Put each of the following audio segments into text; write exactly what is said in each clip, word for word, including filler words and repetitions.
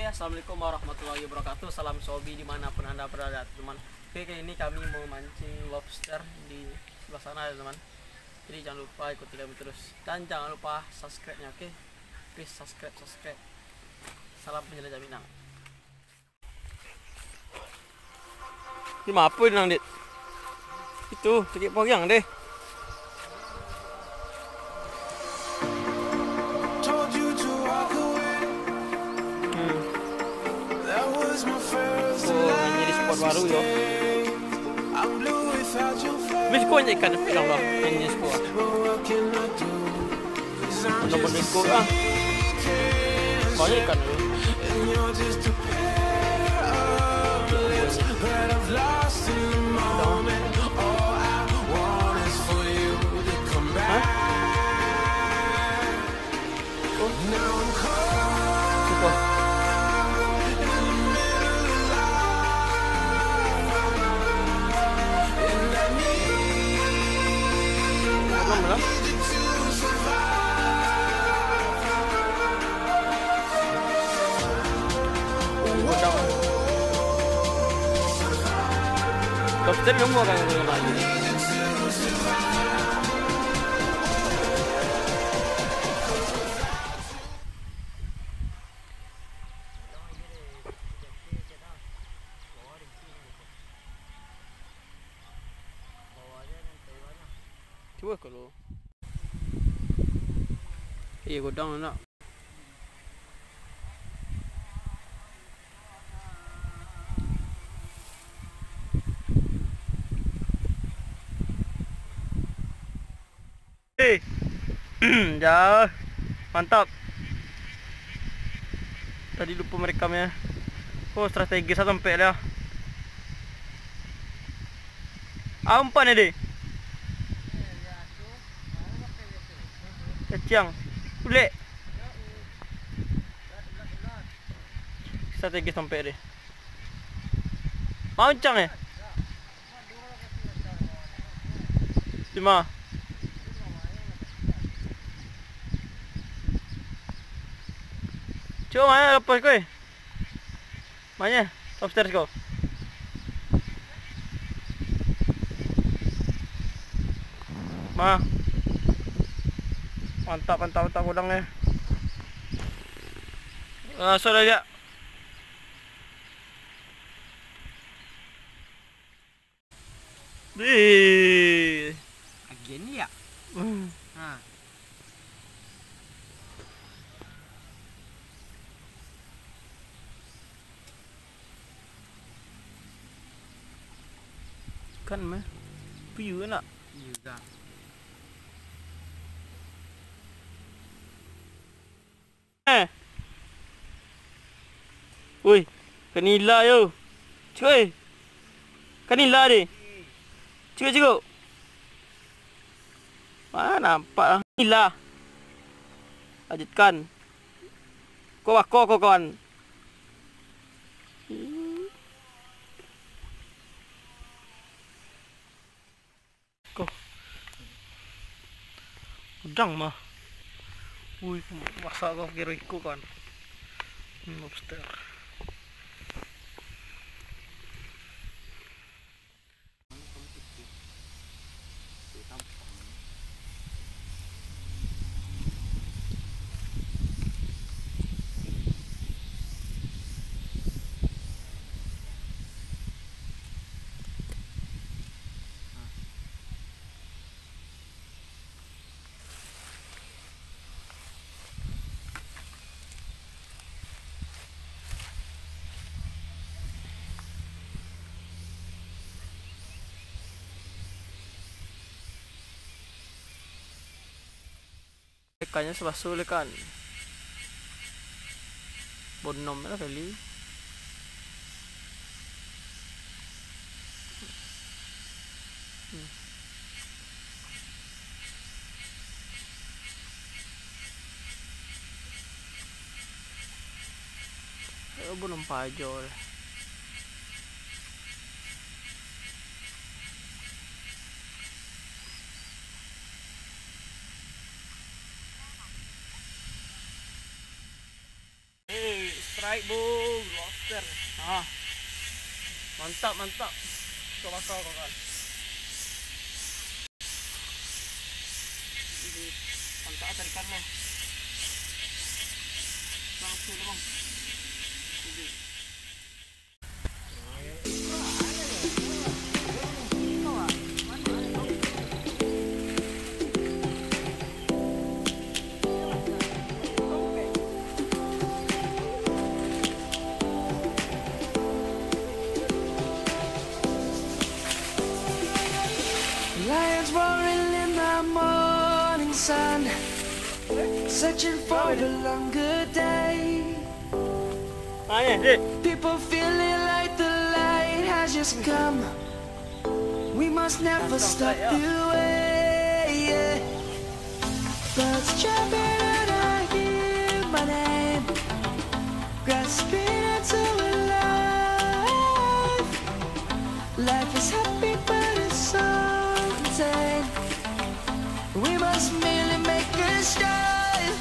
Assalamualaikum warahmatullahi wabarakatuh. Salam sobi dimanapun Anda berada, teman. Oke, kali ini kami mau mancing lobster di sebelah sana, ya, teman. Jadi, jangan lupa ikuti kami terus. Dan jangan lupa subscribe-nya, oke? Please subscribe, subscribe. Salam penjelajah Minang. Ini apa nang, Dit? Itu, sakik poriang deh. Hmm. Oh, ini di spot baru, yo. Habis kau banyak ikan, tapi, ya Allah, ini spot. Udah berdengkur lah. Banyak ikan tu. Hah? Oh. Suka. Belum, belum. Lobster nemu kan lagi. Cuba kalau. Iya, godang nak. Eh, jauh. Mantap. Tadi lupa merekam ya. Oh, strategis lah sampai dah. Ah, umpan ya, deh. Kacang. Ulek. Strategis sampai deh. Mancang eh. Lima. Cuba mana lepas kau eh? Mana? Upstairs ko. Ma. Mantap, mantap, mantap udang ni. Ah, sudah ya. Dih. Agen ya? Hmm. Ha. Kan mah. Piyu nak. Piyu dah. Eh. Woi, kanila yo. Cuy. Kanila deh. Cuy, cuy. Mana nampak lah. Kanila. Lanjutkan. Kau bako kau kawan. Ko. Udang mah. Wih, masak kau kira iko kan. Hmm, lobster. Ikannya sebaso le kan. Bonom lah kali. Hmm. Eh, bonom pajo le. Eh, strike, Bo. Oh, lobster. Ah. Mantap, mantap. Coba bakar, kawan. Mantap, tarikan, Bang. Langsung, Bang. Lions roaring in the morning sun, searching for a longer day. People feeling like the light has just come. We must never stop the way, yeah. Birds chirping and I hear my name, grasping into life. Life is happy, but it's so insane. We must merely make a start.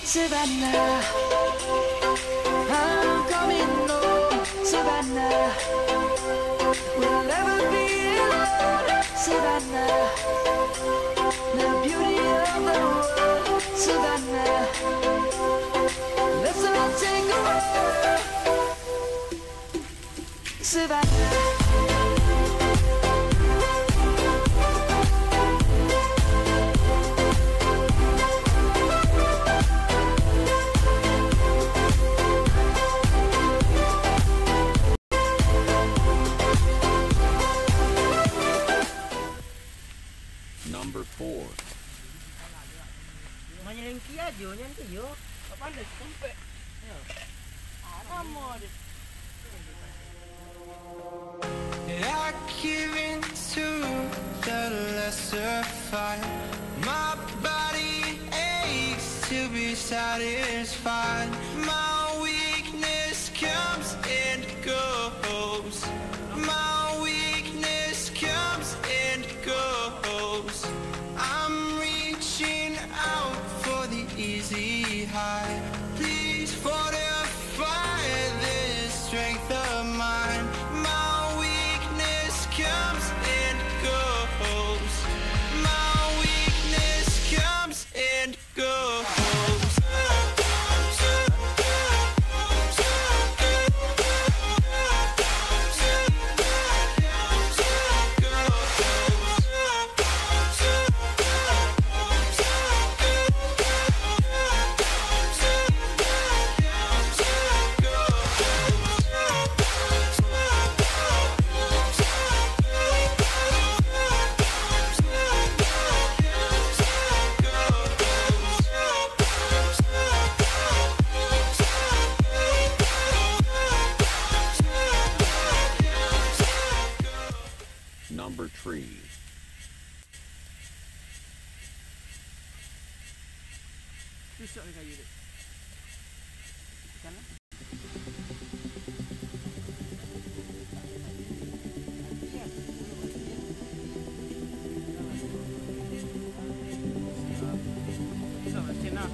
Savannah, I'm coming home. Savannah, we'll never be alone. Savannah, the beauty of the world. Savannah, let's all take a walk. Savannah. Number four. Manyalingki ajo nyan tu yo. Apa anda sampai? Yo. Ah, nama dia? I give in to the lesser fight. My body aches to be satisfied. My weakness comes and goes. My weakness comes and goes. I'm reaching out for the easy high. Please fortify this strength of mine. My weakness comes and goes. My weakness comes and goes. Number three. Susah ni kayu tu. Ikan lah. Susah lah, Cina.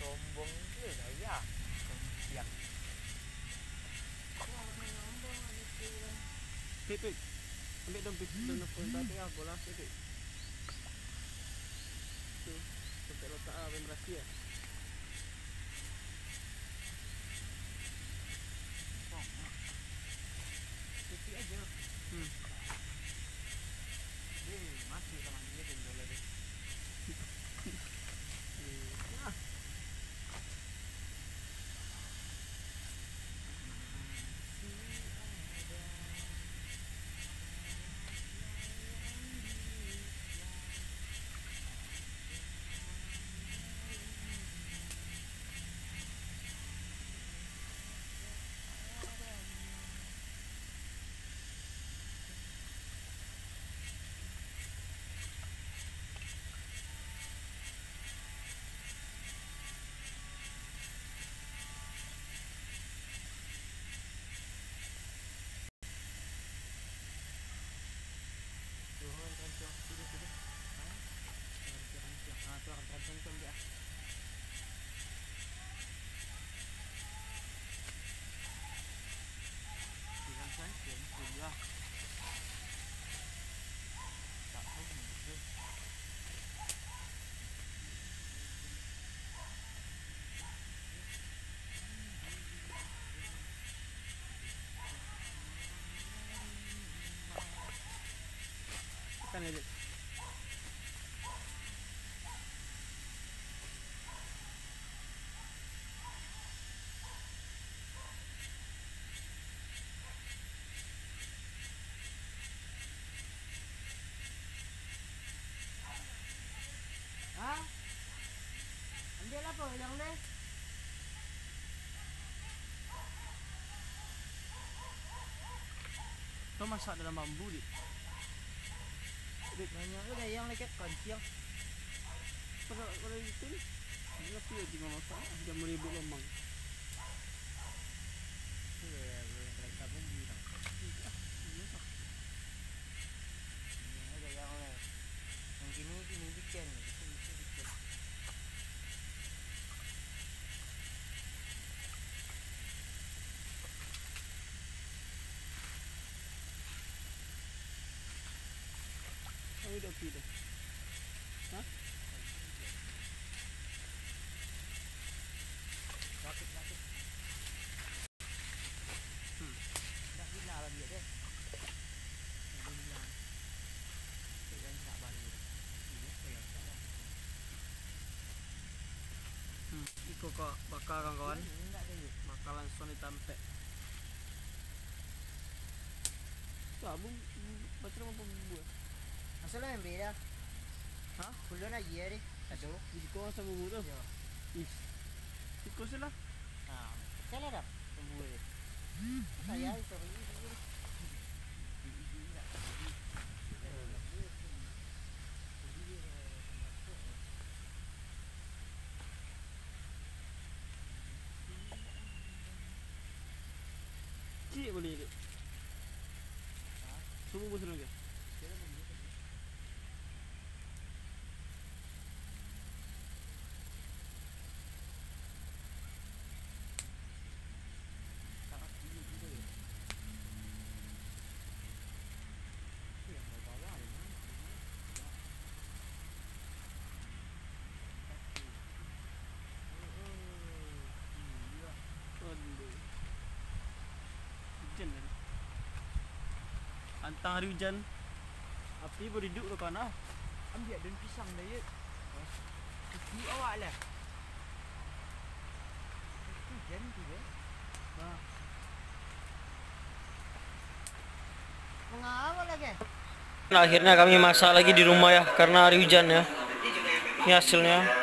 Sombong gila gaya. Siang. Pik, Pik. Ambil dong, Pik. Dong, dong, dong, dong, bola, Pik, Pik. Tu, sampai letak, ah, vibrasi, ah. Titik aja. Hmm. Eh, masih sama dia jendela deh. Iya. Hah? Ambiak lah apa yang deh. Kau masak dalam bambu, Dik? Dik, banyak tu dayang lagi kancing. Pada, pada itu ni. Dia pun lagi masak, dia meribut lomang. Tu ya, yang kereta pun bilang. Iya, iya. Ini ada yang, yang kini, kini bikin, itu, itu bikin. Kami dah okey dah. Hah? Sakit, sakit. Hmm. Dah gila lah dia deh. Dah gila. Dia minta baru. Dia minta baru. Hmm, iko kok bakar, kawan-kawan. Bakar langsung di tampek. Wah, bum, bum, baca nama bumbu. Asal lah yang beda. Hah? Kulon aja deh. Aduh. Di kau asal bumbu tu? Ya. Ih. Iko sih lah. Nah, pecah lah dah bumbu tu. Saya itu. Ciek boleh, Dek. Subuh bosan lagi. Aduh. Hujan tadi. Antang hari hujan. Api baru hidup tu, kawan, ah. Ambiak daun pisang dah, Yud. Hidup awak lah. Hujan tu, Yud. Nah. Mengapa lagi? Nah, akhirnya kami masak lagi di rumah ya, karena hari hujan ya. Ini hasilnya.